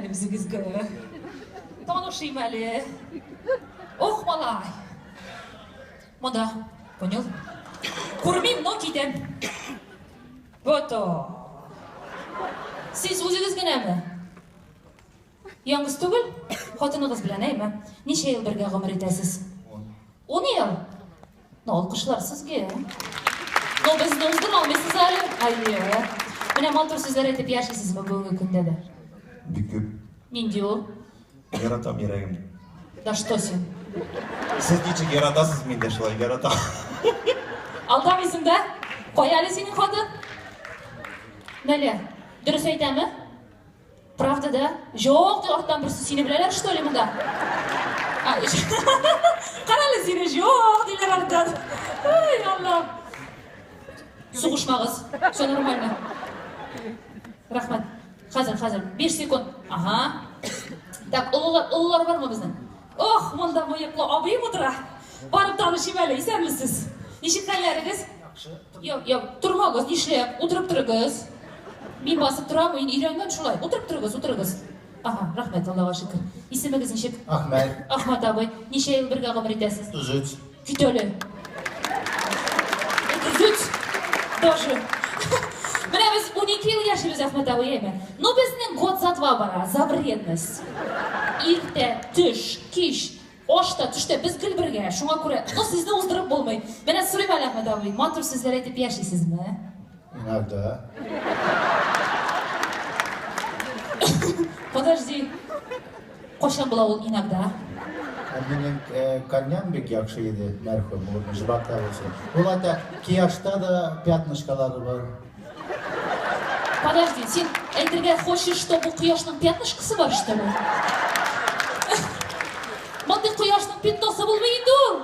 әле үзегезгә. Танышыйм әле. Ох, малай. Монда, понял? Күрмим, но китәм. Вот. Сез үзегез генәме? Яңгыз түгел, хатыныгыз белән, әйме? Ничә ел бергә гомер итәсез? 10 ел. Ну, алкышлар сезгә. Но безне уздыра алмыйсыз әле. Әйе. Менә матур сүзләр әйтеп яшисезме бүгенге көндә дә? Бик күп. Нинди ул? Яратам йөрәгемне. Да что син? Сез ничек яратасыз, мин дә шулай яратам. Алдамыйсың да? Кая әле синең хатын? Нәлә, дөрес әйтәме? Правда, да? Җок, ди арттан берсе, сине беләләр, что ли, монда? Карале сине, җок, диләр арттан. Ай, Аллам. Сугышмагыз, все нормально. Рәхмәт. Хәзер, хәзер, 5 секунд. Ага. Так, олылар, олылар бармы безнең? Ох, монда мыеклы абыем утыра. Барып танышыйм әле, исәнмесез. Ничек хәлләрегез? Юк, юк, тормагыз, нишләп? Утырып торыгыз. Мин басып торам, мин өйрәнгән шулай. Утырып торыгыз, утырыгыз. Ага, рәхмәт, Аллага шөкер. Исемегез ничек? Ахмәт. Ахмәт абый, ничә ел бергә гомер итәсез? 33. Кит әле. 33. Даже. Менә без 12 ел яшибез, Әхмәт абый, әйме? Ну, безнең год за два бара, за вредность. Иртә, төш, кич, аш та, төш тә, без гел бергә. Шуңа күрә, ну, сезне уздырып булмый. Менә сорыйм әле, Әхмәт абый, матур сүзләр әйтеп яшисезме? Иногда. Подожди. Кайчан була ул иногда? Минем коням бик яхшы иде, мәрхүм, ул жбакта булсын. Ул әйтә, кияшта да пятнышкалары бар. Подожди, син әйтергә хочешь, что бу кояшның пятнышкасы бар, что ли? Мондый кояшның пятносы булмый инде ул.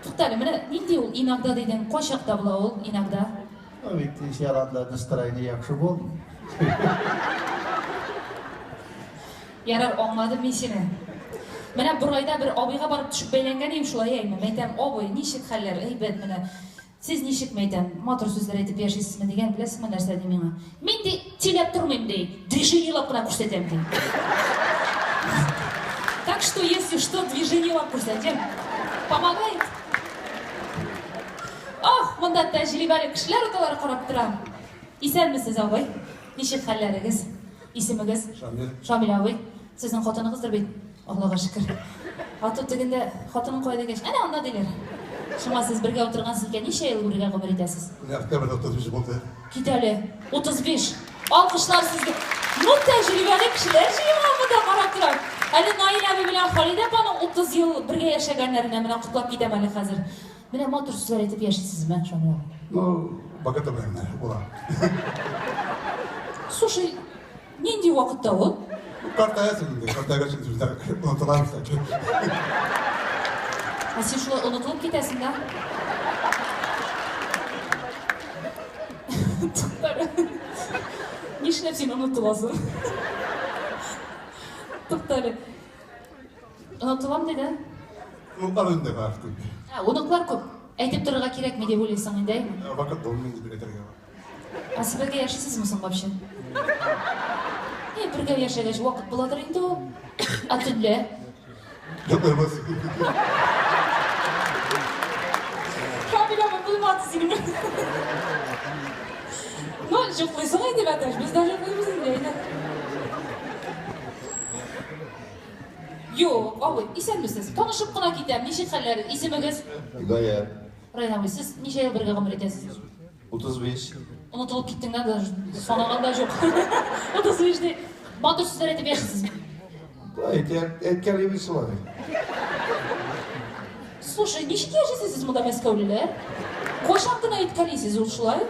Туктале, менә нинди ул иногда дидең? Кайчакта була ул иногда? Ну бит иш яланда настроение яхшы булмый. Ярар, аңладым мин сине. Менә Борайда бер абыйга барып төшеп бәйләнгән идем шулай, әйме. Мәйтәм, абый, ничек хәлләр? Әйбәт менә. Сез ничек, мәйтәм, матур сүзләр әйтеп яшисезме дигән, беләсезме нәрсә ди миңа? Мин ди, сөйләп тормыйм ди, движениелап кына күрсәтәм ди. Так что, если что, движениелап күрсәтәм. Помогает. Ах, монда тәҗрибәле кешеләр уталар карап тора. Исәнмесез, абый. Ничек хәлләрегез? Исемегез? Шамил. Шамил абый. Сезнең хатыныгыздыр бит? Аллага шөкер. А то тегендә хатының кая дигәч, әнә анда диләр. Шуңа сез бергә утыргансыз икән, ничә ел бергә гомер итәсез? Менә октябрьдә 35 булды. Кит әле, 35. Алкышлар сезгә. Ну, тәҗрибәле кешеләр җыелган монда, карап торам. Әле Наил абый белән Халидә апаның 30 ел бергә яшәгәннәренә менә котлап китәм әле хәзер. Менә матур сүзләр әйтеп яшисезме, Шамил абый? Ну, вакыты белән була. Слушай, нинди вакытта ул? Картаясың инде, картайгач сүзләр онытыла бит. Ә син шулай онытылып китәсең, да? Туктале. Нишләп син онытыласың? Туктале. Онытылам диде. Оныклар инде бар күп. Ә, оныклар күп. Әйтеп торырга кирәкми дип уйлыйсың инде, әйме? Вакыт булмый инде бер әйтергә. Ә сез бергә яшисезме соң вообще? Е, бергә яшәгәч вакыт буладыр инде ул. Ә төнлә? Йоклыйбыз. Шамил абый булмады синең. Ну, йоклыйсың инде, бәтәш, без дә йоклыйбыз инде, әйдә. Юк, абый, исәнмесез. Танышып кына китәм. Ничек хәлләр? Исемегез? Гаяр. Райан абый, сез ничә ел бергә гомер итәсез? 35. Онытылып киттең дә, даже санаган да юк. 35 ди. Матур сүзләр әйтеп яшисезме? Әйткәлибез шулай. Слушай, ничек яшисез сез монда мәскәүлеләр? Кайчан гына әйткәлисез ул шулай?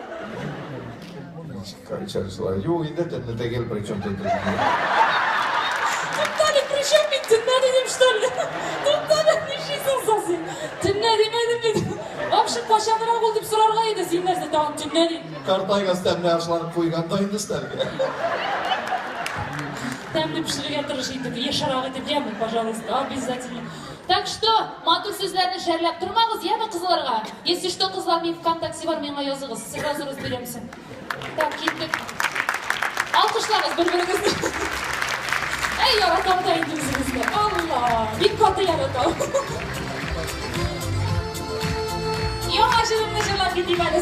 Кайчан шулай? Юк, инде төнлә тәгел, причем тут? Туктале, причем мин төнлә дидем, что ли? Туктале, нишлисең соң син? Төнлә димәдем бит. Вообще, кайчанрак ул дип сорарга иде, син нәрсә тагын төнлә ди? Картайгач тәмле ашлар куйган да инде өстәлгә. Тәмле пешерергә тырыш инде, ешрак итеп, яме, пожалуйста, обязательно. Так что, матур сүзләрне шәрләп тормагыз, яме, кызларга. Если что, кызлар, мин ВКонтакте бар, миңа языгыз, сразу разберемся. Так, киттек. Алкышлагыз бер-берегезне. Әй, яратам да инде.